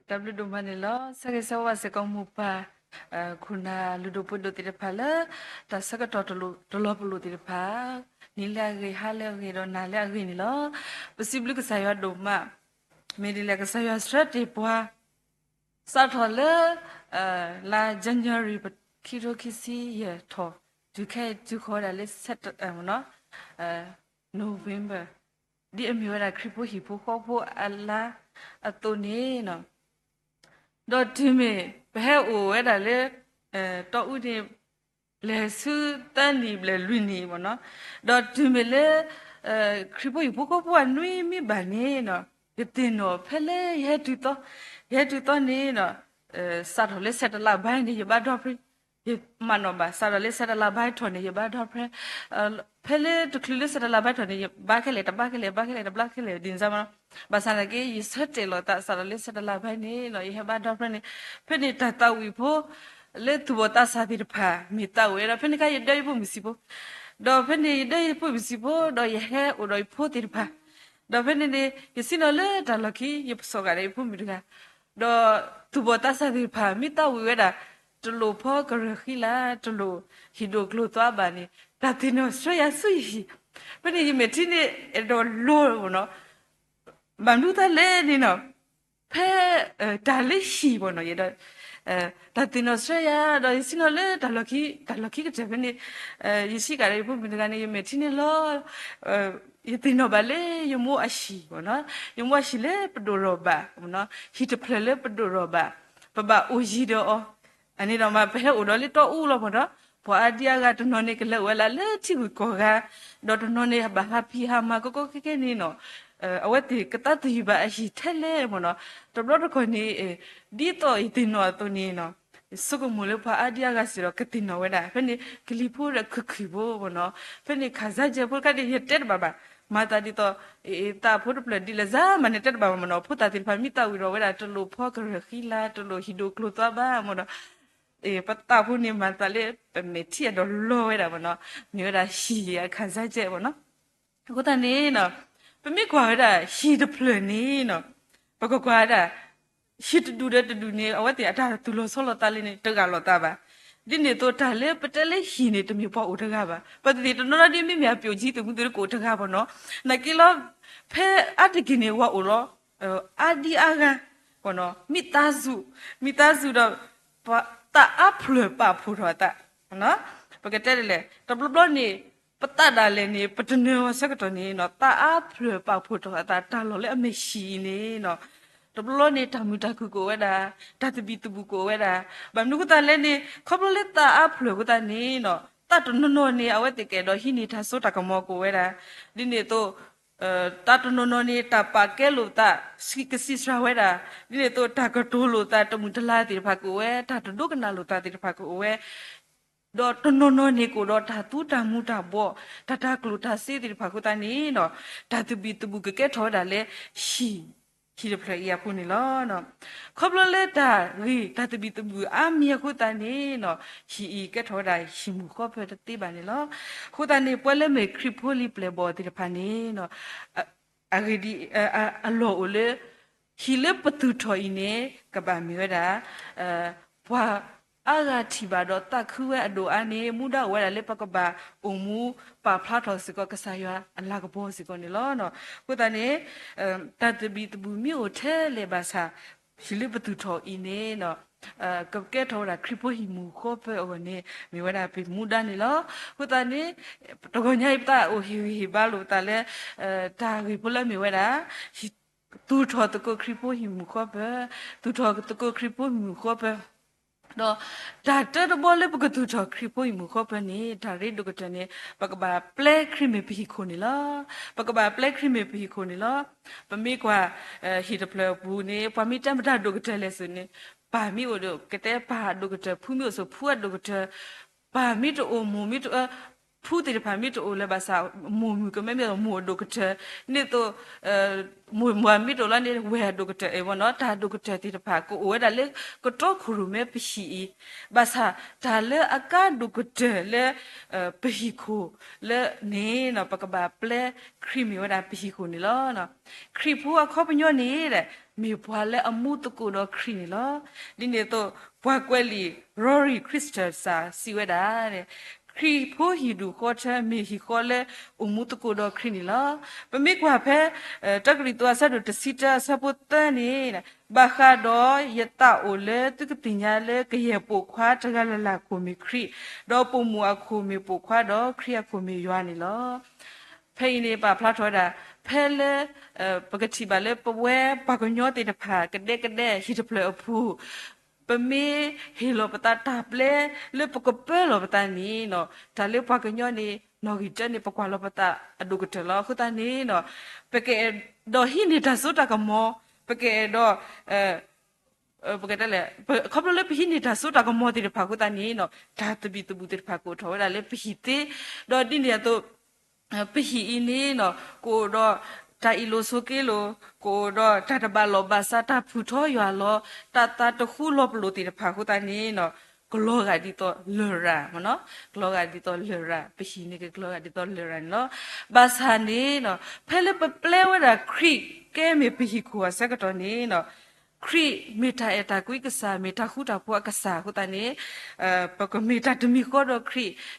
တၢ်ဘျုးဒိၣ်မးန့ၣ်လီၤ. ဆၢဂ့ၤဆၢဝါဘၣ်စ့ၢ်ကီးမိၢ်ပၢ် ခိၣ်နၢ်လုၢ်ဒိၣ်ပှ့ၤဒိၣ်သ့ၣ်တဖၣ်လၢ တၢ်ဆၢကတီၢ်တလီၤပလိာ်သ့ၣ်တဖၣ်, နံၤလၢအဂ့ၤ ဟါလၢအဂ့ၤဒီးနၤလၢအဂ့ၤန့ၣ်လီၤ. ပစံးဘျုးကစၢ်ယွၤဒိၣ်မး, မ့ၢ်ဒ်လဲၣ် ကစၢ်ယွၤဆှၢတ့ၢ်ပှၤ စးထီၣ်လၢ လါ January ခံထိခံဆံယဲၢ်ထီၣ် တုၤခဲအံၤတုၤဃီၤဝဲဒၣ်လၢ November ဒ်အမ့ၢ်ဝဲဒၣ်ခရံာ်ဖိဟံၣ်ဖိဃီဖိအလါအသိးန့ၣ်, ဒီးတုၤမ့ၢ်ပဟဲအိၣ်ဝဲဒၣ်လၢ တီအူန့ၣ် လဲၤဆူသၢနံၣ်ဘျဲၣ်လွံၢ်နံၣ်မ့ၢ်နီၤ, ဒီးတုၤမ့ၢ်လၢ ခရံာ်ဖိဟံၣ်ဖိဃီဖိအနွံမ့ၢ်ဘၣ်န့ၣ်နီၤ, ယသ့ၣ်နီၣ်ဖဲလၢယဟဲတုၤသီ, ယဟဲတုၤသီန့ၣ်နီၤ, စးထီၣ်လၢ စဲးတလးဘါ န့ၣ် ယဘါဒီဖရဲ, ယမၤနီၣ်ဘၣ် စးထီၣ်လၢ စဲးတလးဘါ ထီၣ်န့ၣ် ယဘါဒီဖရဲ, ဖဲလၢတချုးလၢ စဲးတလးဘါ ထီၣ်န့ၣ် ယဘါခဲလၢာ် တဘါခဲလၢာ် ဘါခဲလၢာ် တဘါခဲလၢာ် ဒ်န့ၣ်မ့ၢ်နီၤ, ဘၣ်ဆၣ်သနာ်က့ ယဆၢတဲာ်လီၤသး စးထီၣ်လၢ စဲးတလးဘါ န့ၣ်နီၤ ယဟဲဘါဒီဖရဲန့ၣ်, ဖဲန့ၣ်တၢ်သးဝံၣ်ဖိ လၢသူၣ်ဘီၣ်သးစၢ်သ့ၣ်တဖၣ် မ့ၢ်သးဝံၣ်ဝဲဒီး ဖဲန့ၣ်အခါ ယဒၢယဖိမုၣ်ဆံးဖိ, ဒီးဖဲန့ၣ် ယဒၢယဖိမုၣ်ဆံးဖိ ဒီးယဟဲအိၣ်ဒီးယဖိသ့ၣ်တဖၣ်, ဒီးဖဲန့ၣ်န့ၣ် ယဆ့ၣ်နီၤလၢတၢ်လီၢ်ခံ ယပစီၣ်ဃာ်ဒီးယဖိမုၣ်တဂၤ, ဒီးသူၣ်ဘီၣ်သးစၢ်သ့ၣ်တဖၣ် မ့ၢ်သးဝံၣ်ဝဲဒၣ် တလိၣ်ဖီကရၢၢ်ဃံလၤ တလိၣ်ဟံၣ်ဒိၣ်ကျိၤသွါဘၣ်န့ၣ် တၢ်သ့ၣ်နီၣ်ဆှၢယၤဆူယဟံၣ်, ဖဲန့ၣ် ယမဲာ်ထံန့ၣ် အဲၣ်ဒိးလီၤမ့ၢ်နီၤ, ဘၣ်မနုၤသးလဲၣ်န့ၣ်နီၤ, ဖဲ တၢ်လၢဟံၣ်မ့ၢ်နီၤ, ယဲဒီး တၢ်သ့ၣ်နီၣ်ဆှၢယၤ ဒီးယဆ့ၣ်နီၤလၢတၢ်လီၢ်ခံ တၢ်လီၢ်ခံကတၢၢ်ဖဲန့ၣ်, ယစံးဃာ်ဒီးယဖိမုၣ်တဂၤန့ၣ် ယမဲာ်ထံန့ၣ်လီၤ, ယသ့ၣ်နီၣ်ဘၣ်လၢယမိၢ်အဟံၣ်မ့ၢ်နီၤ, ယမိၢ်အဟံၣ်လၢပဒိၣ်ထီၣ်ဘၣ်မ့ၢ်နီၤ, ဟံၣ်တဖျၢၣ်လၢပဒိၣ်ထီၣ်ဘၣ်, ပဘၣ်အိၣ်ယံၤဒီးအီၤ, အန့ၣ်ဒီးမး ပဟဲအိၣ်ဒီးလၢတီအူလီၤမ့ၢ်နီၤ, ပှၤအါဒံအါဂၤတနီၤန့ၣ် ကလဲၤအိၣ်ဝဲလၢလၢထံဂုၤကီၢ်ဂၤ, ဒီးတနီၤန့ၣ် ဘၣ်ဟးဖံးဟးမၤကီကီခဲခဲန့ၣ်နီၤ, အဝဲသ့ၣ်ကသးသယုၢ်ဘၣ်အဟံၣ်ထဲလဲၣ်မ့ၢ်နီၤ, တဘျီတခီၣ်န့ၣ် ဒ်သိးယသ့ၣ်နီၣ်အသိးန့ၣ်နီၤ, ယဆိကမိၣ်လၢပှၤအါဒံအါဂၤစ့ၢ်ဒီးကသ့ၣ်နီၣ်ဝဲဒၣ်, ဖဲန့ၣ် ကလံၤဖိဒီးခုၣ်ခုၣ်ဖိမ့ၢ်နီၤ, ဖဲန့ၣ် ခံစားချက် ဖိတခါန့ၣ် ယတဲတဘၣ်ဘၣ်, မၤသးဒ်သိး သးဖိတဖျၢၣ်ဒ်လဲၣ် စါမၤန့ၣ်တဲတဘၣ်ဘၣ်မ့ၢ်နီၤ, ဖိသၣ်သ့ၣ်တဖၣ်မ့ၢ်သးဝံၣ်ဒီးဝဲဒၣ် တလိၣ်ဖီကရၢၢ်ဃံလၤ တလိၣ်ဟံၣ်ဒိၣ်ကျိၤသွါဘၣ်မ့ၢ်နီၤ, ပသးဖိန့ၣ်မၤသးလၢ ပမဲာ်ထံအဲၣ်ဒိးလီၤဝဲဒၣ်မ့ၢ်နီၤ, မ့ၢ်ဝဲဒၣ်ဟံၣ်အခံစားချက်မ့ၢ်နီၤ, အဃိသတးန့ၣ်နီၤ, ပမ့ၢ်ကွၢ်ဝဲဒၣ်ဟံၣ်တဖျၢၣ်န့ၣ်နီၤ, ပကကွၢ်ဝဲဒၣ် ဟံၣ်တဒူၣ်ဒီးတဒူၣ်န့ၣ် အဝဲသ့ၣ်အတၢ်သူၣ်လီၤဆီလီၤသးလဲၣ်န့ၣ် တဂၢ်လိာ်သးဘၣ်, ဒ်န့ၣ်အသိးတၢ်လၢပတဲလၢဟံၣ်န့ၣ် တမ့ၢ်ပှၤအိၣ်တဂၤဘၣ်, ပသ့ၣ်တနီၤနီၤဒ်မ့မ့ၢ်အပျိၣ်ကၠံသမူသ့ၣ်တဖၣ်ကအိၣ်တဂၤမ့ၢ်နီၤ, နာ်က့လီၤ, ဖဲအါတက့ၢ်န့ၣ် ဝဲအိၣ်လီၤ အါဒံအါဂၤ, မိသားစု, မိသားစုဒီး သးအါဖျၢၣ်ပာ်ဖှိၣ်ထီၣ်အသး, ပကတဲဒ်လဲၣ် တဘျီဘျီန့ၣ် ပသးဒၣ်လဲာ်န့ၣ် ပတနၢၤအီၤဆၢကတီၢ်န့ၣ်နီၤ သးအါဖျၢၣ်ပာ်ဖှိၣ်ထီၣ်အသး တၢ်လီၢ်လၢအမ့ၢ်ဟံၣ်အံၤန့ၣ်နီၤ, တဘျီဘျီန့ၣ် တၢ်မုာ်တၢ်ခုၣ်ကအိၣ်ဝဲဒၣ်, တၢ်သဘံၣ်သဘုၣ်ကအိၣ်ဝဲဒၣ်, ဘၣ်မနုၤအဃိသတးလဲၣ်န့ၣ် ခီဖျိလၢသးအါဖျၢၣ်အဃိသတးန့ၣ်နီၤ သးတနီၤနီၤန့ၣ် အဝဲသ့ၣ်ကအဲၣ်ဒိးဟံးန့ၢ်တၢ်စိတၢ်ကမီၤကအိၣ်ဝဲဒၣ်, ဒ်န့ၣ်အသိး သးတနီၤနီၤန့ၣ် တၢ်ပာ်ကဲလိာ်သး ကစံးစှၤဝဲဒၣ်, ဒ်န့ၣ်အသိး တၢ်ကတိၤလိာ်သးတမုာ်တလၤသ့ၣ်တဖၣ်ကအိၣ်ဝဲ, တၢ်တဒိကနၣ်လိာ်သးသ့ၣ်တဖၣ်ကအိၣ်ဝဲ, ဒီးတနီၤနီၤန့ၣ်ကအိၣ်ဒီးတၢ်သူတၢ်မူတၢ်ဘှီး, တၢ်တၤကျိၣ်တၤစ့သ့ၣ်တဖၣ်အဃိသတးန့ၣ်နီၤ တၢ်သဘံၣ်သဘုၣ်ကကဲထီၣ်ဝဲဒၣ်လၢ ဟံၣ်, ဟံၣ်တဖျၢၣ်အံၤအပူၤန့ၣ်လီၤ. ခီဖျိလၢတၢ်ဂ့ၢ်တၢ်သဘံၣ်သဘုၣ်အါမံၤအဃိသတးန့ၣ်နီၤ ဟံၣ်အံၤကဲထီၣ်ဝဲဒၣ်ဟံၣ်မုၢ်ဃီဖၢၣ်တသ့ဘၣ်န့ၣ်လီၤ. အဃိသတးန့ၣ် ပှၤလၢမ့ၢ်ခရံာ်ဖိလံၤပျဲၢ်ဘီၣ်သ့ၣ်တဖၣ်န့ၣ်နီၤ အဂ့ၢ်ဒ်အံၤ, အလီၢ်အိၣ်လၢ ဟံၣ်လၢပသူၣ်ထီၣ်အံၤန့ၣ် ကဘၣ်မ့ၢ်ဝဲဒၣ် ပှၤအါဂၤထံၣ်ဘၣ်ဒီးသးခုဝဲအဒိၣ်အါန့ၣ် မူဒါအိၣ်ဝဲဒၣ်လၢပကဘၣ်အိၣ်မူပာ်ဖျါထီၣ်စ့ၢ်ကီးကစၢ်ယွၤအလၤကပီၤစ့ၢ်ကီးန့ၣ်လီၤ. အဃိသတးန့ၣ် တၢ်သဘံၣ်သဘုၣ်မ့ၢ်အိၣ်ထဲလဲၣ်ဘၣ်ဆၣ် ဟံၣ်လၢပသူၣ်ထီၣ်အံၤန့ၣ် ကကဲထီၣ်ဝဲဒၣ်ခရံာ်ဖိဟံၣ်မုၢ်ဃီဖၢၣ်အဂီၢ်န့ၣ် မ့ၢ်ဝဲဒၣ်ပမူဒါန့ၣ်လီၤ. အဃိသတးန့ၣ် တဂီၤညါအံၤပသးအိၣ်ဟ့ၣ်ဂံၢ်ဟ့ၣ်ဘါလိာ်ပသးလၢ တၢ်ဂ့ၢ်ဖိလၢမ့ၢ်ဝဲဒၣ် သူၣ်ထီၣ်သကိးခရံာ်ဖိဟံၣ်မုၢ်ဃီဖၢၣ်, သူၣ်ထီၣ်သကိးခရံာ်ဖိဟံၣ်မုၢ်ဃီဖၢၣ်, ဒီးတၢ်တၢတဘီလၢပကသူၣ်ထီၣ်ခရံာ်ဖိဟံၣ်မုၢ်ဃီဖၢၣ်န့ၣ် တၢ်ရ့ဒိၣ်ကတၢၢ်န့ၣ် ပကဘၣ်ပျဲခရံာ်မ့ၢ်ပဟံၣ်ခိၣ်န့ၣ်လီၤ. ပကဘၣ်ပျဲခရံာ်မ့ၢ်ပဟံၣ်ခိၣ်န့ၣ်လီၤ. ပမ့ၢ်ကွၢ် ဟံၣ်တဖျၢၣ်အပူၤန့ၣ် ပှၤမ့ၢ်တဲမတၤဒိၣ်ကတၢၢ်လဲၣ်စ့ၢ်န့ၣ် ပၢ်မ့ၢ်အိၣ်ဒီး ကတဲပၢ်အဒိၣ်ကတၢၢ်, ဖုမ့ၢ်အိၣ်စ့ၢ်ဖုအဒိၣ်ကတၢၢ်, ပၢ်မ့ၢ်တအိၣ်မိၢ်မ့ၢ်တအိၣ် ဖူသ့ၣ်တဖၣ်မ့ၢ်တအိၣ်လၢၤဘၣ်ဆၣ် မိၢ်မုၣ်ကမဲမ့ၢ်မိၢ်အဒိၣ်ကတၢၢ်, ဒ်သိး မိၢ်မုၣ်မ့ၢ်တအိၣ်လၢန့ၣ် ဝဲၢ်အဒိၣ်ကတၢၢ်အံၤမ့ၢ်နီၤ, တၢ်ဒိၣ်ကတၢၢ်သ့ၣ်တဖၣ် ကအိၣ်ဝဲဒၣ်လၢကတီၢ်ခိၣ်ရိၣ်မဲပဟံၣ်အံၤ, ဘၣ်ဆၣ်တၢ်လၢအကါဒိၣ်ကတၢၢ်လၢ ပဟံၣ်ခိၣ်လၢန့ၣ်နီၤ ပကဘၣ်ပျဲခရံာ်မ့ၢ်ဝဲဒၣ်ပဟံၣ်ခိၣ်န့ၣ်လီၤ. ခရံာ်ဖိအခီပညီန့ၣ် မ့ၢ်ပှၤလၢအမူသကိးဒီးခရံာ်န့ၣ်လီၤ. ဒ်န့ၣ်အသိး ပှၤကွဲးလံာ် Rory Christensen စံးဝဲဒၣ် ခရံာ်ဖိဟံၣ်ဒူၣ်ဃီထၢ မ့ၢ်ဟံၣ်ဃီလၢအိၣ်မူသကိးဒီးခရံာ်န့ၣ်လီၤ. ပမ့ၢ်ကွၢ်ဖဲ တၢကရံၣ်သူးအဆၢဒိၣ်တဆံတၢအဆၢဖိသၢန့ၣ်, ဘၣ်ဃးဒီးယသးအိၣ်လၢသုကသ့ၣ်ညါလၢကယဲၢ်ပိာ်ခွါတဂၤလၢ်လၢ်အခိၣ်မ့ၢ်ခရံာ်, ဒီးပိာ်မုၣ်အခိၣ်မ့ၢ်ပိာ်ခွါဒီးခရံာ်အခိၣ်မ့ၢ်ယွၤန့ၣ်လီၤ. ဖဲအံၤန့ၣ် ပာ်ဖျါထီၣ်ဝဲဒၣ် ဖဲလၢ ပကထံၣ်ဘၣ်လၢပဝဲပှၤကညီသ့ၣ်တဖၣ် ကဒဲကဒဲဟံၣ်တဖျၢၣ်အပူၤ ပမ့ၢ်ဟ့ၣ်လီၤပသးတၢ်ပျဲလၢပကပၢလီၤပသးန့ၣ်နီၤ, တၢ်လၢပှၤကညီန့ၣ် နီၣ်ဂံၢ်တၢန့ၣ် ပကွၢ်လီၤပသးအဒိၣ်ကတၢၢ်လီၤ. အဃိသတးန့ၣ်နီၤ, ပကအဲၣ်ဒိးဟံးန့ၢ်တၢ်စိတၢ်ကမီၤ, ပကအဲၣ်ဒိး ပကတဲလဲၣ်, ခီဖျိလၢပဟံးန့ၢ်တၢ်စိတၢ်ကမီၤသ့ၣ်တဖၣ်အဃိသတးန့ၣ်နီၤ, တၢ်သဘံၣ်သဘုၣ်သ့ၣ်တဖၣ်ကအိၣ်ထီၣ်ဝဲဒၣ်လၢပဟံၣ်သ့, ဒီးဒ်န့ၣ်အသိး ပဟံၣ်အံၤန့ၣ်နီၤ ကအိၣ်ဒီးတၢ်အ့ၣ်လိာ်ဆိးက့လိာ်, ကအိၣ်ဒီးတၢ်တဘၣ်လိာ်ဘၣ်စး တၢ်ဖုၣ်ထီယွၤလီၤ, တၢ်သးတဃူလီၤပလိာ်သ့ၣ်တဖၣ်အဃိသတးန့ၣ်နီၤ, ကလီၤဂာ်ဒ်သိးလရာ်မ့ၢ်နီၤ, ကလီၤဂာ်ဒ်သိးလရာ်, ပဟံၣ်န့ၣ်ကကလီၤဂာ်ဒ်သိးလရာ်န့ၣ်လီၤ. ဘၣ်ဆၣ်န့ၣ်နီၤ, ဖဲလၢပပျဲဝဲဒၣ်ခရံာ်ကဲမ့ၢ်ပဟံၣ်ခိၣ်အဆၢကတီၢ်န့ၣ်နီၤ, ခရံာ်မ့ၢ်တၢ်အဲၣ်တၢ်ကွံကစၢ်, မ့ၢ်တၢ်ဃူတၢ်ဖိးအကစၢ်အဃိသတးန့ၣ်, ပကမ့ၢ်တၢ်တမံၤဃီဒီးခရံာ်, ဒ်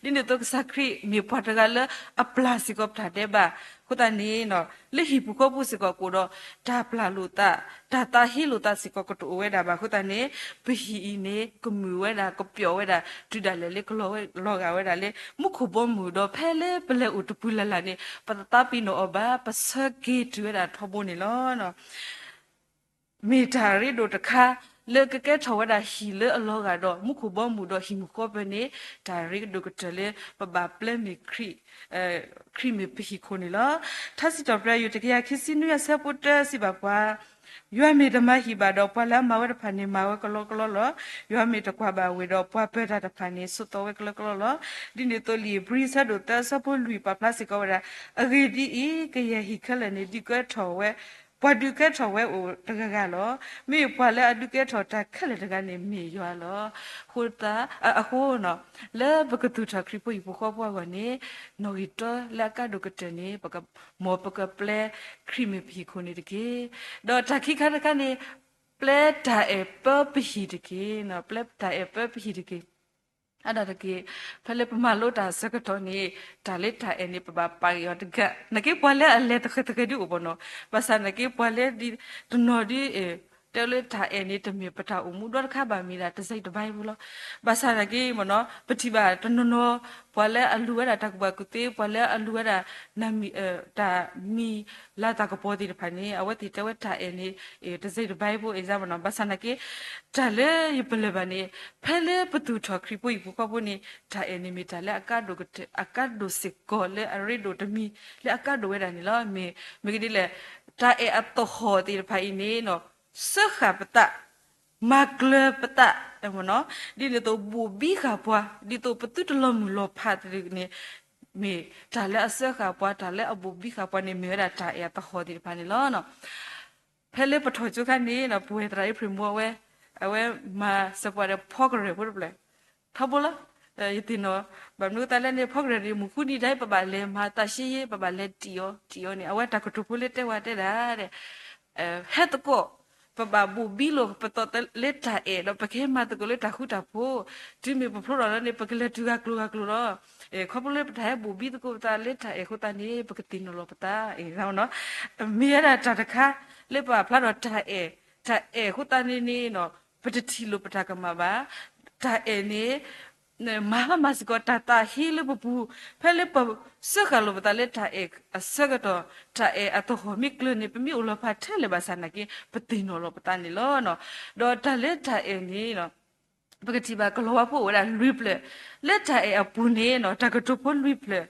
န့ၣ်အသိးကစၢ်ခရံာ်မ့ၢ်ပှၤတဂၤလၢအပျၢ်စ့ၢ်ကီးပတၢ်ဒဲးဘးအဃိသတးန့ၣ်နီၤ, လၢဟံၣ်ပူၤဃီပူၤစ့ၢ်ကီးကအိၣ်ဒီး တၢ်ပျၢ်လိာ်သး, တၢ်သးဟ့လိာ်သးစ့ၢ်ကီးကတအိၣ်ဝဲဒၣ်ဘၣ်အဃိသတးန့ၣ်, ပဟံၣ်အံၤန့ၣ် ကမုာ်ဝဲဒၣ် ကပျီၣ်ဝဲဒၣ် တုၤဒၣ်လဲာ်လၢကလီၤဂာ်ဝဲဒၣ်လၢ မူခိၣ်ဘီမုၢ်ဒီး ဖဲလၢပလဲၤအိၣ်တပူၤလၢ်လၢ်န့ၣ် ပတသးပ့ၤနီၣ်အီၤဘၣ်, ပဆၢက့ၤတုၤဝဲဒၣ်ထီဘိန့ၣ်လီၤ. မ့ၢ်တၢ်ရ့ဒိၣ်တခါ လၢကကဲထီၣ်ဝဲဒၣ်ဟံၣ်လၢအလီၤဂာ်ဒီး မူခိၣ်ဘီမုၢ်ဒီးဟံၣ်မုၢ်ဃီပၢၤန့ၣ်, တၢ်ရ့ဒိၣ်ကတၢၢ်လၢပဘၣ်ပျဲမ့ၢ်ခရံာ်, ခရံာ်မ့ၢ်ပဟံၣ်ခိၣ်န့ၣ်လီၤ. ထါစံးထီၣ်ပတြၢၤ ယိၤတကယၤခံဆံနွံအဆၢဖိတၢစံးဘၣ်ပှၤ, ယွၤမ့ၢ်တမၤဟံၣ်ဘၣ်ဒီး ပှၤလၢအမၤဝဲတဖၣ်န့ၣ် မၤဝဲကလီကလီလီၤ. ယွၤမ့ၢ်တကွၢ်ဘၣ်ဝ့ၢ်ဒီး ပှၤပၢၤတၢ်တဖၣ်န့ၣ် ဆိးသီဝဲကလီကလီလီၤ. ဒ်န့ၣ်အသိးလံာ်ဧ့ၤဘြံၤဆၢဒိၣ်သၢဆၢဖိလွံၢ်ပာ်ဖျါစ့ၢ်ကီးဝဲဒၣ်, အဂ့ၢ်ဒ်အံၤ, ကယဲၢ်ဟံၣ်ခဲလၢာ်န့ၣ် ဒုးကဲထီၣ်ဝဲ, ပှၤဒုးကဲထီၣ်ဝဲအိၣ်တဂၤဂၤလီၤ. မ့ၢ်ပှၤလၢအဒုးကဲထီၣ်တၢ်ခဲလၢာ်တဂၤန့ၣ်မ့ၢ်ယွၤလီၤ. အဃိသတး, အဃိနီၤ, လၢပကသူၣ်ထီၣ်ခရံာ်ဖိဟံၣ်ဖိဃီဖိအဂီၢ်န့ၣ်, နီၣ်ဂံၢ်တၢလၢအကါဒိၣ်ကတၢၢ်န့ၣ် ပက, မ်ပကပျဲခရံာ်မ့ၢ်ပဟံၣ်ခိၣ်န့ၣ်တက့ၢ်. ဒီးတၢ်ခံခါတခါန့ၣ်, ပျဲတၢ်အဲၣ်ပၢပဟံၣ်တက့ၢ်. ပျဲတၢ်အဲၣ်ပၢပဟံၣ်တက့ၢ်. အဒၣ်တက့ၢ်, ဖဲလၢပမၤလိတၢ်အဆၢကတီၢ်န့ၣ်, တၢ်လၢတၢ်အဲၣ်န့ၣ် ပဘၣ်ပာ်က့ၤအီၤတဂၤ, နာ်က့ပှၤလၢအလဲၤသဃဲၤသဃဲၤဒုအိၣ်ဘၣ်နီၤ, ဘၣ်ဆၣ်နာ်က့ပှၤလၢဒ်တနီၤဒ် တဲလၢတၢ်အဲၣ်န့ၣ်တမ့ၢ်ပတၢ်အိၣ်မူဒီတခါဘၣ် မ့ၢ်ဒၣ်တၢ်စံးတဘါဖိလီၤ. ဘၣ်ဆၣ်နာ်က့မ့ၢ်နီၤ, ပထံၣ်ဘၣ်တနီၤနီၤ, ပှၤလၢအလူၤဝဲဒၣ်တၢ်ကူၣ်ဘၣ်ကူၣ်သ့, ပှၤလၢအလူၤဝဲဒၣ် နမံၤ, တၢ်မံၤလၤသးကပီၤသ့ၣ်တဖၣ်န့ၣ် အဝဲသ့ၣ်တဲဝဲတၢ်အဲၣ်န့ၣ် တၢ်စံးတဘါဖိအံၤမ့ၢ်နီၤ. ဘၣ်ဆၣ်နာ်က့ တၢ်လၢယပလၢၢ်ဘၣ်န့ၣ်, ဖဲလၢပသူၣ်ထီၣ်ခရံာ်ဖိဟံၣ်ဖိဃီဖိန့ၣ်, တၢ်အဲၣ်န့ၣ်မ့ၢ်တၢ်လၢအကါဒိၣ်ကတၢၢ်, အကါဒိၣ်စ့ၢ်ကီးလၢအရ့ဒိၣ်တမံၤ လၢအကါဒိၣ်ဝဲဒၣ်န့ၣ်လီၤ. မ့ၢ်, မ့ၢ်ကဒ်လဲၣ်, တၢ်အဲၣ်အသဟီၣ်သ့ၣ်တဖၣ်အံၤန့ၣ်နီၤ, စၢဃာ်ပသး, မၤကျၢၤပသး, ဒ်န့ၣ်အသိးဘိၣ်ဘံဃာ်ပှၤ, ဒ်သိးပသုတလီၤမုၢ်လီၤဖးသ့ၣ်တဖၣ်န့ၣ်, မ့ၢ်တၢ်လၢအစၢဃာ်ပှၤ, တၢ်လၢအဘိၣ်ဘံဃာ်ပှၤန့ၣ် မ့ၢ်ဝဲဒၣ်တၢ်အဲၣ်အသဟီၣ်သ့ၣ်တဖၣ်န့ၣ်လီၤ. ဖဲလၢပထီၣ်ကၠိခါန့ၣ်နီၤ, ပဝဲၢ်သရၣ်အ့ဖြ့ၣ်မူအဝဲ, အဝဲမၤစၢၤပှၤဒီး program ဖိတဖျၢၣ်, ထီဘိလီၤ. ယသ့ၣ်နီၣ်, ဘၣ်မနုၤအသးလဲၣ်န့ၣ် program န့ၣ် မုၢ်ဃုနံၤဒၣ် ပဘၣ်လဲၤမၤသးရှင်းရေး, ပဘၣ်လဲၤတံၢ်အီၤ, တံၢ်အီၤန့ၣ် အဝဲတၢ်ကတိၤဖိလၢတဲဝဲတဲဒၣ်ဒီး ဟဲသကိး, ပဘၣ်ဘိၣ်ဘံလိာ်ပသးလၢတၢ်အဲၣ်ဒီး ပကဟဲမၤသကိးလၢတၢ်ဃူတၢ်ဖိး, တုၤမ့ၢ်ပဖျိထီၣ်လီၤန့ၣ် ပကလဲၤတုၤဂၤကျိၤဂၤကျိၤလီၤ. ခီဖျိလၢပတၢ်ဟဲဘိၣ်ဘံသကိးပသးလၢတၢ်အဲၣ်အဃိသတးန့ၣ် ပကသ့ၣ်နီၣ်လီၤပသး, မ့ၢ်ဝဲဒၣ်တၢ်တခါ လၢပာ်ဖျါထီၣ်တၢ်အဲၣ်, တၢ်အဲၣ်အဃိသတးန့ၣ်န့ၣ် ပတထံၣ်လိာ်ပတၢ်ကမၣ်ဘၣ်. တၢ်အဲၣ်န့ၣ် မၤဟါမၢ်စ့ၢ်ကီးတၢ်သးဟ့လၢပပူၤ, ဖဲလၢပစၢဃာ်လိာ်ပသးလၢတၢ်အဲၣ်အဆၢကတီၢ်, တၢ်အဲၣ်အသဟီၣ်မ့ၢ်ကျၢၤန့ၣ် ပမ့ၢ်အိၣ်လီၤဖးထဲလဲၣ်ဘၣ်ဆၣ်နာ်က့ ပသ့ၣ်နီၣ်လီၤပသးန့ၣ်လီၤ. ဒီးတၢ်လၢတၢ်အဲၣ်န့ၣ် ပကထံၣ်ဘၣ်ကလီၤဝါဖိအိၣ်ဝဲဒၣ်လွံၢ်ဖျၢၣ်, လၢတၢ်အဲၣ်အပူၤန့ၣ် တၢ်ကတိၤဖိလွံၢ်ဖျၢၣ်,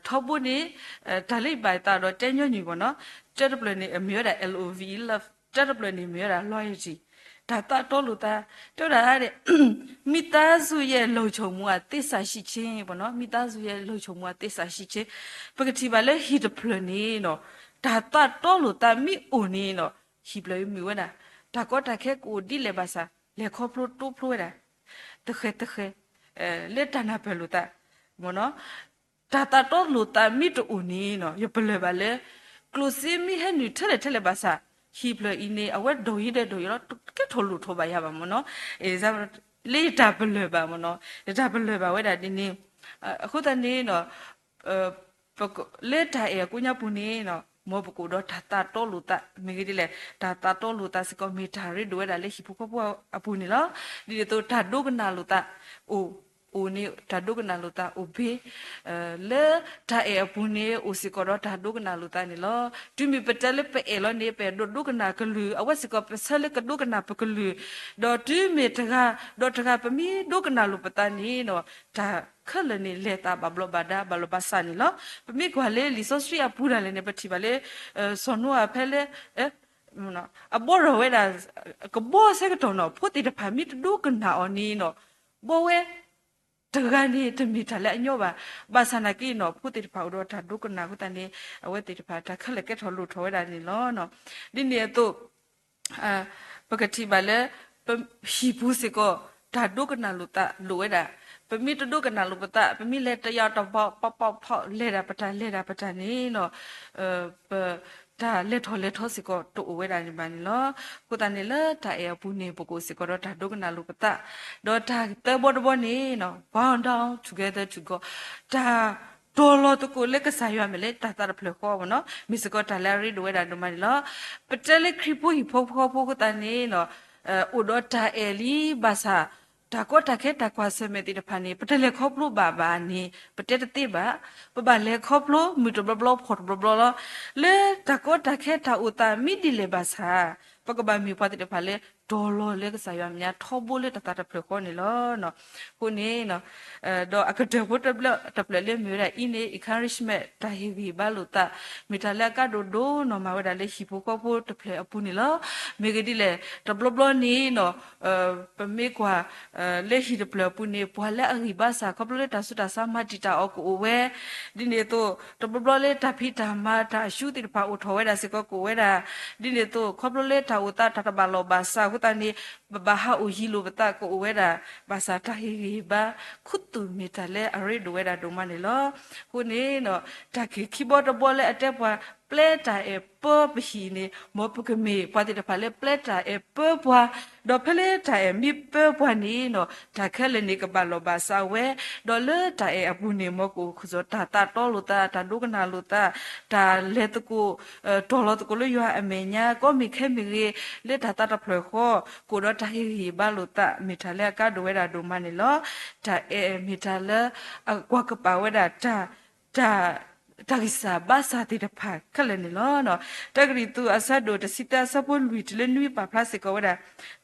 ထီဘိန့ၣ် တၢ်လၢယဘၣ်သးဒီးတဲညီနုၢ်ဘၣ်နီၤ, တၢတဖျၢၣ်န့ၣ် မ့ၢ်ဝဲဒၣ် love, တၢတဖျၢၣ်န့ၣ် မ့ၢ်ဝဲဒၣ် loyalty, တၢ်သးတီလိာ်သး, တဲဝဲဒၣ် မိသားစုရဲ့ လုံခြုံမှု သစ္စာရှိခြင်း ပေါ့နော်, မိသားစုရဲ့ လုံခြုံမှု သစ္စာရှိခြင်း, ပကထံၣ်ဘၣ်လၢဟံၣ်တဖျၢၣ်န့ၣ်နီၤ, တၢ်သးတီလိာ်သးမ့ၢ်အိၣ်န့ၣ်နီၤ, ဟံၣ်ဖျၢၣ်အံၤမုာ်ဝဲဒၣ်, တၢ်ကီတၢ်ခဲကအိၣ်ဒ်လဲၣ်ဘၣ်ဆၣ်, လဲၤခီဖျိတိဖျိဝဲဒၣ်, တဃဲၤတဃဲၤ, လၢတၢ်နၢ်ပၢၢ်လိာ်သး, မ့ၢ်နီၤ တၢ်သးတီလိာ်သးမ့ၢ်တအိၣ်န့ၣ်နီၤ, ယပလၢၢ်ဘၣ်လၢ ကျိၣ်စ့မ့ၢ်ဟဲနုာ်ထဲလဲၣ်ထဲလဲၣ်ဘၣ်ဆၣ်, ဟံၣ်ဖျၢၣ်အံၤန့ၣ် အဝဲဒိၣ်ယံၤဒီးဒိၣ်ယံၤလီၤ, ကဲထီၣ်လိၣ်ထီၣ်ဘၣ်ယၤဘၣ်မ့ၢ်နီၤ, လၢယတၢ်ပလၢၢ်ဘၣ်မ့ၢ်နီၤ, ယတၢ်ပလၢၢ်ဘၣ်ဝဲဒၣ်ဒ်န့ၣ်, အဃိသတးန့ၣ်နီၤ လၢတၢ်အဲၣ်အကိးညါပူၤန့ၣ်နီၤ, မ်ပကအိၣ်ဒီးတၢ်သးတီလိာ်သး မ့ၢ်ဂ့ၤဒ်လဲၣ်, တၢ်သးတီလိာ်သးစ့ၢ်ကီး မ့ၢ်တၢ်ရ့ဒိၣ်ဝဲဒၣ်လၢဟံၣ်ဖိဃီဖိအပူၤန့ၣ်လီၤ. ဒ်န့ၣ်အသိး တၢ်ဒိကနၣ်လိာ်သး အိၣ်, အိၣ်န့ၣ် တၢ်ဒိကနၣ်လိာ်သးအိၣ်ဘ့ၣ် လၢတၢ်အဲၣ်အပူၤန့ၣ် အိၣ်စ့ၢ်ကီးဒီးတၢ်ဒိကနၣ်လိာ်သးန့ၣ်လီၤ. တုၤမ့ၢ်ပတဲလၢပအဲၣ်လီၤန့ၣ် ပအဲၣ်ဒိးဒိကနၣ်ကလုၢ်, အဝဲစ့ၢ်ကီးပဆၢလၢကဒိကနၣ်ပကလုၢ်, ဒီးတုၤမ့ၢ်တဂၤဒီးတဂၤ ပမ့ၢ်ဒိကနၣ်လိာ်ပသးန့ၣ်နီၤ, တၢ်ခဲလၢာ်န့ၣ် လဲၤသးဘၣ်ဘျီးဘၣ်ဒါ ဘၣ်လီၤဘၣ်ဆးန့ၣ်လီၤ. ပမ့ၢ်ကွၢ်လၢလံာ်စီဆှံအပူၤဒၣ်လဲာ်န့ၣ် ပထံၣ်ဘၣ်လၢ စီၤနိအၤဖဲလၢ အဘှီထီၣ်ဝဲဒၣ် ကဘှီဆၢကတီၢ်နီၤ, ဖိသ့ၣ်တဖၣ်မ့ၢ်တဒိကနၣ်အီၤန့ၣ်နီၤ, ဘှီဝဲ တဂၤန့ၣ် တမ့ၢ်တၢ်လၢအညီဘၣ်. ဘၣ်ဆၣ်နာ်က့နီၤ, ဖိသ့ၣ်တဖၣ်အိၣ်ဒီးတၢ်ဒိကနၣ်အဃိသတးန့ၣ် အဝဲသ့ၣ်တဖၣ်တၢ်ခဲလၢာ်ကဲထီၣ်လိၣ်ထီၣ်ဝဲဒၣ်န့ၣ်လီၤ. ဒ်န့ၣ်အသိး ပကထံၣ်ဘၣ်လၢ ပဟံၣ်ပူၤစ့ၢ်ကီး တၢ်ဒိကနၣ်လိာ်သးလိၣ်ဝဲဒၣ်. ပမ့ၢ်တဒိကနၣ်လိာ်ပသး, ပမ့ၢ်လဲၤတယီတဘီ ပီၣ်ပီၣ်ဖီၣ် လဲၤဒၣ်ပတၢ် လဲၤဒၣ်ပတၢ်န့ၣ်နီၤ, ပတၢ်လဲၤထီၣ်လဲၤထီစ့ၢ်ကီးတအိၣ်ဝဲဒၣ်န့ၣ်ဘၣ်န့ၣ်လီၤ. အဃိသတးန့ၣ်လၢတၢ်အဲၣ်အပူၤန့ၣ် ပကအိၣ်စ့ၢ်ကီးဒီးတၢ်ဒိကနၣ်လိာ်ပသး, ဒီးတၢ်သၢဘီတဘီန့ၣ်နီၤ, bow down together to God, တၢ်တီၤလီၤသကိးလၢကစၢ်ယွၤမဲာ်လၢတၢ်သးတဖျၢၣ်ဃီမ့ၢ်နီၤ, မ့ၢ်စ့ၢ်ကီးတၢ်လၢအရ့ဒိၣ်ဝဲဒၣ်ဒိၣ်မးန့ၣ်လီၤ. ပတဲလၢခရံာ်ဖိဟံၣ်ဖိဃီဖိအဃိသတးန့ၣ်နီၤ, အိၣ်ဒီးတၢ်အဲၣ်လံဘၣ်ဆၣ်, တၢ်ကီတၢ်ခဲတၢ်ကွၢ်ဆၢၣ်မဲာ်သ့ၣ်တဖၣ်န့ၣ် ပတလဲၤခီဖျိဘၣ်ဘၣ်န့ၣ် ပတဲတသ့ဘၣ်. ပဘၣ်လဲၤခီဖျိမုၢ်တဘျီဘျီဖီၣ်တဘျီဘျီလီၤ. လၢတၢ်ကီတၢ်ခဲတၢ်အိၣ်သးမ့ၢ်ဒ်လဲၣ်ဘၣ်ဆၣ်, ပကဘၣ်မ့ၢ်ပှၤသ့ၣ်တဖၣ်လၢ တီၤလီၤလၢကစၢ်ယွၤမဲာ်ညါထီဘိလၢတၢ်သးတဖျၢၣ်ဃီန့ၣ်လီၤ. အဃိန့ၣ် ဒီးအကတၢၢ်ဖိတဖျၢၣ်လၢမ့ၢ်ဝဲဒၣ်အံၤန့ၣ် encouragement တၢ်ဟ့ၣ်ဂံၢ်ဟ့ၣ်ဘါလိာ်သး, မ့ၢ်တၢ်လၢအကါဒိၣ်ဒိၣ်နီၢ်မးဝဲဒၣ်လၢဟံၣ်ဖိဃီဖိတဖျၢၣ်အပူၤန့ၣ်လီၤ. မ့ၢ်ဂ့ၤဒ်လဲၣ်, တဘျီဘျီန့ၣ်နီၤ, ပမ့ၢ်ကွၢ် လၢဟံၣ်တဖျၢၣ်အပူၤန့ၣ် ပှၤလၢအဂံၢ်ဘါစၢ်ခီဖျိလၢတၢ်ဆူးတၢ်ဆါမၤတံာ်တာ်အီၤကအိၣ်ဝဲ, ဒ်န့ၣ်အသိး တဘျီဘျီလၢတၢ်ဖံးတၢ်မၤတၢ်အရှုံးသ့ၣ်တဖၣ်အိၣ်ထီၣ်ဝဲဒၣ်စ့ၢ်ကီးကအိၣ်ဝဲဒၣ်, ဒ်န့ၣ်အသိး ခီဖျိလၢတၢ်အိၣ်သးတၢ်တဘၣ်လီၢ်ဘၣ်စးအဃိသတးန့ၣ် ပဘၣ်ဟးအိၣ်ယံၤလိာ်ပသးကအိၣ်ဝဲဒၣ်, ဘၣ်ဆၣ်တၢ်ဟ့ၣ်ဂံၢ်ဟ့ၣ်ဘါ ခူသူၣ်မ့ၢ်တၢ်လၢအရ့ဒိၣ်ဝဲဒၣ်ဒိၣ်မးန့ၣ်လီၤ. အဃိန့ၣ် တၢ်ခံးခံဘီတဘီလၢအတဲပှၤ ပျဲတၢ်အဲၣ်ပၢပဟံၣ်န့ၣ် မ်ပကမ့ၢ်ပှၤသ့ၣ်တဖၣ်လၢပျဲတၢ်အဲၣ်ပၢပှၤ, ဒီးဖဲလၢတၢ်အဲၣ်မ့ၢ်ပၢပှၤန့ၣ်နီၤ တၢ်ခဲလၢာ်န့ၣ်ကဘၣ်လီၢ်ဘၣ်စးဝဲ, ဒီးလၢတၢ်အဲၣ်အပူၤန့ၣ် မ်ကအိၣ်ခူသူၣ်တၢ်သးတီလိာ်သး, တၢ်ဒိကနၣ်လိာ်သး, တၢ်လဲၤသကိး တီၤလီၤသကိးလၢယွၤအမဲာ်ညါ ကီမ့ၢ်ခဲမ့ၢ်ဂ့ၤ, လၢတၢ်သးတဖျၢၣ်ဃီ ကအိၣ်ဒီးတၢ်ဟ့ၣ်ဂံၢ်ဟ့ၣ်ဘါလိာ်သး မ့ၢ်တၢ်လၢအကါဒိၣ်ဝဲဒၣ်ဒိၣ်မးန့ၣ်လီၤ. တၢ်အဲၣ်မ့ၢ်တၢ်လၢ အကွၢ်ကပာ်ဝဲဒၣ် တၢ် တၢ်ဂံၢ်စၢ်ဘါစၢ်သ့ၣ်တဖၣ်ခဲလၢာ်န့ၣ်လီၤ. တၢကရံၣ်သူးအဆၢဒိၣ်တဆံသၢအဆၢဖိလွံၢ်တုၤလၢနွံပာ်ဖျါစ့ၢ်ကီးဝဲဒၣ်,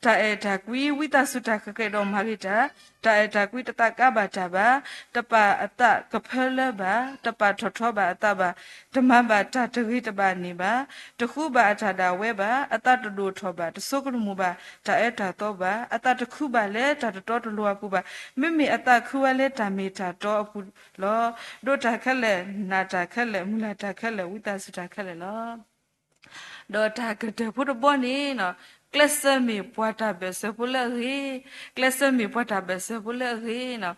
တၢ်အဲၣ်တၢ်ကွံ ဝံသးစူၤတၢ်ဃဲၤဃဲၤဒီးမၤဂ့ၤတၢ်, တၢ်အဲၣ်တၢ်ကွံတသးကါဘၣ်တၢ်ဘၣ်, တပာ်အသးကဖၢလၢဘၣ်, တပာ်ထီၣ်ထီဘၣ်အသးဘၣ်, တမၤဘၣ်တၢ်တဂ့ၤတဘၣ်န့ၣ်ဘၣ်, တဃူဘၣ်အတၢ်ဒၣ်ဝဲဘၣ်, အသးတဒိၣ်ထီၣ်ဘၣ်, တဆိကမိၣ်ဘၣ် တၢ်အၢတၢ်သီဘၣ်, အသးတခုဘၣ်လၢတၢ်တတီတလိၤအပူၤဘၣ်, မ့မ့ၢ်အသးခုဝဲလၢတၢ်မ့ၢ်တၢ်တီအပူၤလီၤ. ဒိးတၢ်ခဲလၢာ်, နာ်တၢ်ခဲလၢာ်, မုၢ်လၢ်တၢ်ခဲလၢာ်, ဝံသးစူၤတၢ်ခဲလၢာ်လီၤ. ဒီးတၢ်ကတၢၢ်ဖိတဘီန့ၣ်, ကျဲးစၢးမ့ၢ်ပှၤတၢ်ဘၢၣ်စၢၤဖိလၢအဂ့ၤ, ကျဲးစၢးမ့ၢ်ပှၤတၢ်ဘၢၣ်စၢၤဖိလၢအဂ့ၤ,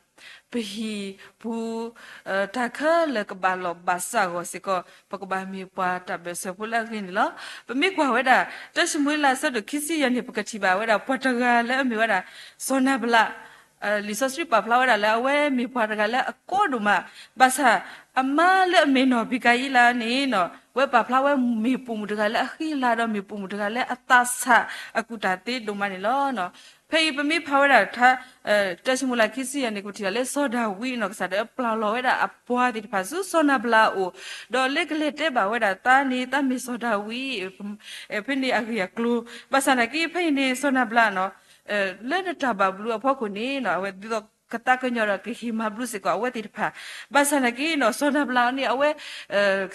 ပဟံၣ်ပူၤ တၢ်ခဲလၢာ်ကဘၣ်လီၢ်ဘၣ်စးအဂီၢ်စ့ၢ်ကီး ပကဘၣ်မ့ၢ်ပှၤတၢ်ဘၢၣ်စၢၤဖိလၢအဂ့ၤန့ၣ်လီၤ. ပမ့ၢ်ကွၢ်ဝဲဒၣ် တၢၡမူၤအ့လးအဆၢဒိၣ်ခံဆံယဲၢ်န့ၣ် ပကထံၣ်ဘၣ်ဝဲဒၣ် ပှၤတဂၤလၢအမ့ၢ်ဝဲဒၣ် စီၤနၤဘလး လံာ်စီဆှံပာ်ဖျါဝဲဒၣ်လၢအဝဲမ့ၢ်ပှၤတဂၤလၢအကီဒိၣ်မး, ဘၣ်ဆၣ် အမါလၢအမ့ၢ်နီၢ်ဘံကၤယံလးန့ၣ်နီၤ, ဝဲပာ်ဖျါဝဲမ့ၢ်ပိာ်မုၣ်တဂၤလၢအဃံလၤဒီးမ့ၢ်ပိာ်မုၣ်တဂၤလၢအသးဆးအကူၣ်တၢ်သ့ဒိၣ်မးန့ၣ်လီၤ. ဖဲအံၤပမ့ၢ်ဖးဝဲဒၣ် တၢၡမူၤအ့လးခံဆံယဲၢ်န့ၣ် ပထံၣ်ဘၣ်လၢစီၤဒၤဝံးနီၤ ကစၢ်ဒၣ်ပျၢ်လီၤဝဲဒၣ်အပှၤသ့ၣ်တဖၣ်ဆူစီၤနၤဘလးအအိၣ်, ဒီးလၢကလဲၤတဲဘၣ်ဝဲဒၣ်သးန့ၣ် သးမ့ၢ်စီၤဒၤဝံး, ဖဲန့ၣ်အဂ့ၢ်အကျိၤ, ဘၣ်ဆၣ်နာ်က့ဖဲအံၤန့ၣ် စီၤနၤဘလးနီၤ လၢနတၢ်ဘၣ်ဘျုးအဖီခိၣ်န့ၣ်နီၤ အဝဲဒ်သိး ကသးကညီၤဒီးကဟ့ၣ်မၤဘျုးစ့ၢ်ကီးအဝဲသ့ၣ်တဖၣ်. ဘၣ်ဆၣ်နာ်က့နီၤ စီၤနၤဘလးန့ၣ် အဝဲ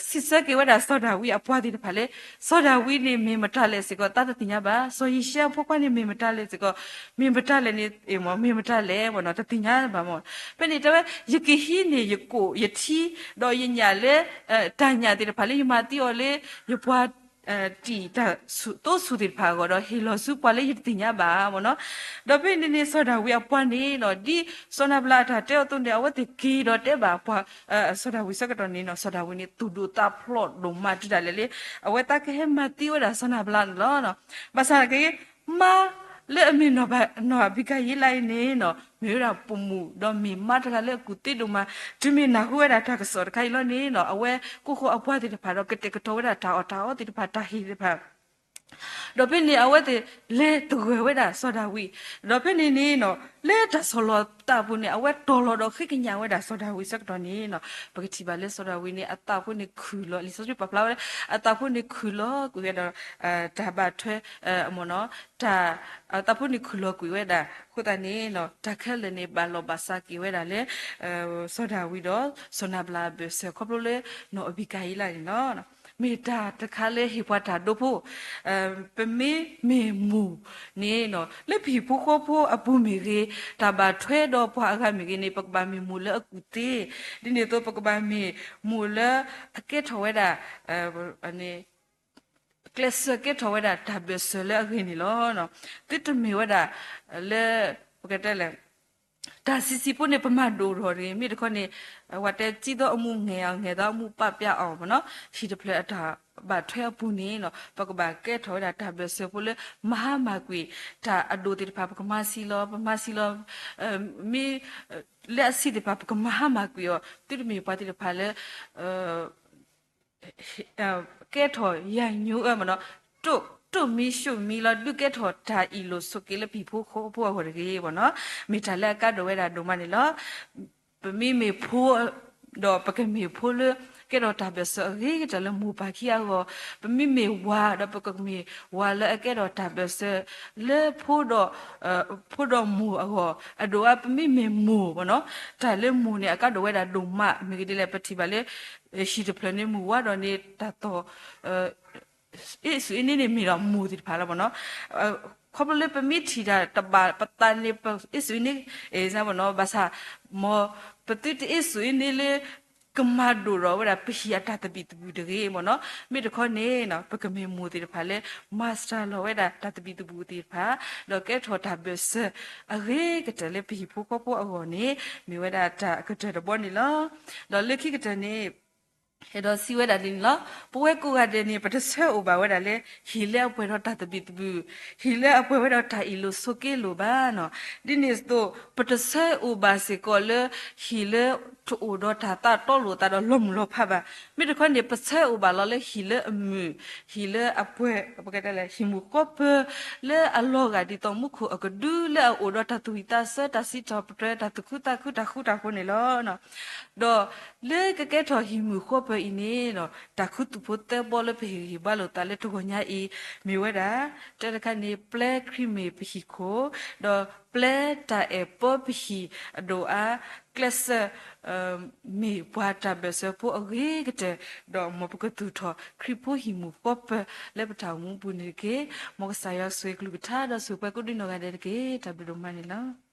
စံးဆၢက့ၤဝဲဒၣ်စီၤဒၤဝံးအပှၤသ့ၣ်တဖၣ်လၢ စီၤဒၤဝံးန့ၣ် မ့ၢ်မတၤလဲၣ်စ့ၢ်ကီး သးတသ့ၣ်ညါဘၣ်. စီၤယံၤၡဲအဖိခွါန့ၣ် မ့ၢ်မတၤလဲၣ်စ့ၢ်ကီး မ့ၢ်မတၤလဲၣ်န့ၣ် မ့ၢ်မတၤလဲၣ်မ့ၢ်နီၤ တသ့ၣ်ညါဘၣ်မ့ၢ်. ဖဲန့ၣ်တဲဝဲ ယကဟံးန့ၢ်ယကိၣ်ယထံ ဒီးယညၣ်လၢ တၢ်ညၣ်သ့ၣ်တဖၣ်လၢယမၤသံအီၤလၢ ယပှၤ တံာ်တၢ်သိဆူၣ်သ့ၣ်တဖၣ်အဂီၢ်ဒီး ဟ့ၣ်လီၤဆူပှၤလၢယတသ့ၣ်ညါဘၣ်မ့ၢ်နီၤ. ဒီးဖဲန့ၣ်န့ၣ် စီၤဒၤဝံးအပှၤန့ၣ်နီၤ ဒ်စီၤနၤဘလးအတၢ်တဲအသိးန့ၣ် အဝဲသ့ၣ်က့ၤဒီးတဲဘၣ်ပှၤ စီၤဒၤဝံးဆၢကတီၢ်န့ၣ်နီၤ စီၤဒၤဝံးန့ၣ် သူၣ်ဒိၣ်သးဖျိးဒိၣ်မးတုၤဒၣ်လဲာ်လၢ အဝဲသးကဟဲမၤသံဝဲဒၣ်စီၤနၤဘလးန့ၣ်လီၤ. ဘၣ်ဆၣ်နာ်က့ မါလၢအမ့ၢ်နီၢ်ဘံကၤယံလးအံၤန့ၣ်နီၤ မ့ၢ်ဝဲဒၣ်ပိာ်မုၣ် ဒီးမ့ၢ်မါတဂၤလၢအကူၣ်သ့ဒိၣ်မး တုၤမ့ၢ်နၢ်ဟူဝဲဒၣ်တၢ်ကစီၣ်တခါအံၤလီၤန့ၣ်နီၤ အဝဲကိးဃီအပှၤသ့ၣ်တဖၣ်ဒီး ကတဲာ်ကတီၤဝဲဒၣ်တၢ်အီၣ်တၢ်အီသ့ၣ်တဖၣ် တၢ်ဟ့ၣ်သ့ၣ်တဖၣ် ဒီးဖဲန့ၣ် အဝဲသ့ၣ်လဲၤသဂၢၢ်ဝဲဒၣ်စီၤဒၤဝံး ဒီးဖဲန့ၣ်န့ၣ်နီၤ လၢတၢ်ဆီၣ်လီၤသးအပူၤန့ၣ် အဝဲတီၤလီၤဒီးဃ့ကညးဝဲဒၣ်စီၤဒၤဝံးဆၢကတီၢ်န့ၣ်နီၤ ပကထံၣ်ဘၣ်လၢစီၤဒၤဝံးန့ၣ် အသးဖိန့ၣ်ခုၣ်လီၤ လံာ်စီဆှံပာ်ဖျါဝဲလၢ အသးဖိန့ၣ်ခုၣ်လီၤကွံာ်ဝဲဒီး တၢ်ဘၣ်ထွဲ မ့ၢ်နီၤ တၢ် အသးဖိန့ၣ်ခုၣ်လီၤကွံာ်ဝဲဒၣ် အဃိသတးန့ၣ်နီၤ တၢ်ခဲလၢာ်န့ၣ် ဘၣ်လီၢ်ဘၣ်စးက့ၤဝဲဒၣ်လၢ စီၤဒၤဝံးဒီး စီၤနၤဘလးအဘၢၣ်စၢၤ ခီဖျိလၢနီၢ်အဘံကၤယံလးန့ၣ်လီၤ. မ့ၢ်တၢ်တခါလၢဟ့ၣ်ပှၤတၢ်ဒိဖိ ပမ့မ့ၢ်မိၢ်န့ၣ်နီၤ လၢပဟံၣ်ဖိဃီဖိအပူၤမ့ၢ်ဂ့ၤ တၢ်ဘၣ်ထွဲဒီးပှၤအဂၤမ့ၢ်ဂ့ၤန့ၣ် ပကဘၣ်မ့ၢ်မိၢ်လၢအကူၣ်သ့, ဒ်န့ၣ်အသိး ပကဘၣ်မ့ၢ်မိၢ်လၢအကဲထီၣ်ဝဲဒၣ် ကျဲးစၢးကဲထီၣ်ဝဲဒၣ်တၢ်ဘၢၣ်စၢၤလၢအဂ့ၤန့ၣ်လီၤ. သုတမ့ၢ်ဝဲဒၣ် လၢ ပကတဲလဲၣ် တၢ်ဆံးဆံးဖိန့ၣ် ပမၤဒိၣ်ထီၣ်တဂ့ၤ မ့ၢ်တခီန့ၣ် ဝဲတဲ ကြီးသောအမှု ငယ်အောင် ငယ်သောအမှု ပပျောက်အောင် မ့ၢ်နီၤ ဟံၣ်တဖျၢၣ်အတၢ်ဘၣ်ထွဲအပူၤန့ၣ်နီၤ ပကဘၣ်ကဲထီၣ်ဝဲဒၣ်တၢ်ဘၢၣ်စၢၤဖိလၢ မၤဟါမၢ်ကွံာ် တၢ်အဒိၣ်သ့ၣ်တဖၣ် ပကမၤဆံးလီၤ ပမၤဆံးလီၤ မ့ၢ် လၢအဆံးသ့ၣ်တဖၣ် ပကမၤဟါမၢ်ကွံာ်အီၤ သုတမ့ၢ်ပှၤသ့ၣ်တဖၣ်လၢ ကဲထီၣ်ယၤညိအၢမ့ၢ်နီၤ တိၢ်မံၡိၣ်မံလီၤ ဒုးကဲထီၣ်တၢ်အ့ၣ်လိာ်ဆိးက့လၢပဟံၣ်ဖိဃီဖိအဂီၢ်တဂ့ၤမ့ၢ်နီၤ မ့ၢ်တၢ်လၢအကါဒိၣ်ဝဲဒၣ်ဒိၣ်မးန့ၣ်လီၤ. ပမ့မ့ၢ်ဖိ ဒီးပကမ့ၢ်ဖိလၢ ကဲထီၣ်တၢ်ဘၢၣ်စၢၤအဂ့ၤကတၢၢ်လၢမိၢ်ပၢ်ခံအဂီၢ်, ပမ့မ့ၢ်ဝၤ ဒီးပကမ့ၢ်ဝၤလၢအကဲထီၣ်တၢ်ဘၢၣ်စၢၤ လၢဖိဒီး ဖိဒီးမိၢ်အဂီၢ်, အဒိၣ်အါ ပမ့မ့ၢ်မိၢ်မ့ၢ်နီၤ တၢ်လၢမိၢ်န့ၣ် အကါဒိၣ်ဝဲဒၣ်ဒိၣ်မး မ့ၢ်ဂ့ၤဒ်လဲၣ် ပထံၣ်ဘၣ်လၢ ဟံၣ်တဖျၢၣ်န့ၣ် မုၢ်ဝါဒီးန့ၣ် တၢ်သီၣ် အ့ၣ်စူၣ်အ့န့ၣ်န့ၣ် မ့ၢ်ဒီးမိၢ်သ့ၣ်တဖၣ်လီၤမ့ၢ်နီၤ. ခီဖျိလၢပမ့ၢ်ထံၣ်တၢ်တဘၣ်ပသးန့ၣ် ပအ့ၣ်စူၣ်အ့န့ၣ် မ့ၢ်နီၤ ဘၣ်ဆၣ် မ်ပသုတအ့ၣ်စူၣ်အ့န့ၣ်လၢ ကမၤဒိၣ်ထီၣ်ဝဲဒၣ်ပဟံၣ်အတၢ်သဘံၣ်သဘုၣ်တဂ့ၤမ့ၢ်နီၤ. မ့ၢ်တခီန့ၣ် ပကမ့ၢ်မိၢ်သ့ၣ်တဖၣ်လၢ မၤစၢၤလီၤဝဲဒၣ်တၢ်သဘံၣ်သဘုၣ်သ့ၣ်တဖၣ် ဒီးကဲထီၣ်တၢ်ဘၢၣ်စၢၤအဂ့ၤကတၢၢ်လၢပဟံၣ်ဖိဃီဖိအဂီၢ်န့ၣ် မ့ၢ်ဝဲဒၣ်တၢ်အကတၢၢ်တဘီန့ၣ်လီၤ. ဒီးလၢခံကတၢၢ်န့ၣ် အဲၣ်ဒိးစံးဝဲဒၣ်ဒ်န့ၣ်လီၤ. ပဝဲကိးဂၤဒဲးန့ၣ် ပတဆၢအိၣ်ဘၣ်ဝဲဒၣ်လၢ ဟံၣ်လၢအပှဲၤဒီးတၢ်သဘံၣ်သဘုၣ်, ဟံၣ်လၢအပှဲၤဝဲဒီးတၢ်အ့ၣ်လိာ်ဆိးက့လိာ်ဘၣ်နီၤ. ဒ်န့ၣ်အသိး ပတဆၢအိၣ်ဘၣ်စ့ၢ်ကီးလၢ ဟံၣ်လၢတအိၣ်ဒီးတၢ်သးတီလိာ်သးဒီးလီၤမုၢ်လီၤဖးဘၣ်. မ့ၢ်တခီန့ၣ် ပဆၢအိၣ်ဘၣ်လီၤလၢဟံၣ်လၢအမုာ်, ဟံၣ်လၢအပှဲၤ ပကတဲလၢ ဟံၣ်မုာ်ဃီပၢၤ လၢအလီၤဂာ်ဒ်သိးမူခိၣ်အကဒု လၢအအိၣ်ဒီးတၢ်သူၣ်ဝံၣ်သးဆၢ တၢ်စံးထီၣ်ပတြၢၤ တၢ်သူၣ်ခုသးခု တၢ်ဃူတၢ်ဖိးန့ၣ်လီၤ. ဒီးလၢကကဲထီၣ်ဟံၣ်မုာ်ဃီပၢၤအံၤန့ၣ် တၢ်ခူသူၣ်ဖိသၢဘီလၢပဟ့ၣ်ဂံၢ်ဟ့ၣ်ဘါလိာ်သးလၢတဂီၤညါအံၤ မ့ၢ်ဝဲဒၣ် တၢတခါန့ၣ် ပျဲခရံာ်မ့ၢ်ပဟံၣ်ခိၣ်, ဒီးပျဲတၢ်အဲၣ်ပၢပဟံၣ်အဒိၣ်အါ, ကျဲးစၢး မ့ၢ်ပှၤတၢ်ဘၢၣ်စၢၤဖိအဂ့ၤကတၢၢ်, ဒီးမ်ပကသူၣ်ထီၣ်ခရံာ်ဖိဟံၣ်မုာ်ဃီပၢၤလၢပတၢ်အိၣ်မူပူၤန့ၣ်တက့ၢ်. မ်ကစၢ်ယွၤဆိၣ်ဂ့ၤကလုၢ်ကထါ ဒီးဆိၣ်ဂ့ၤပှၤကိးဒံနီၢ်ဂၤဒဲးတက့ၢ်. တၢ်ဘျုးဒိၣ်မးန့ၣ်လီၤ.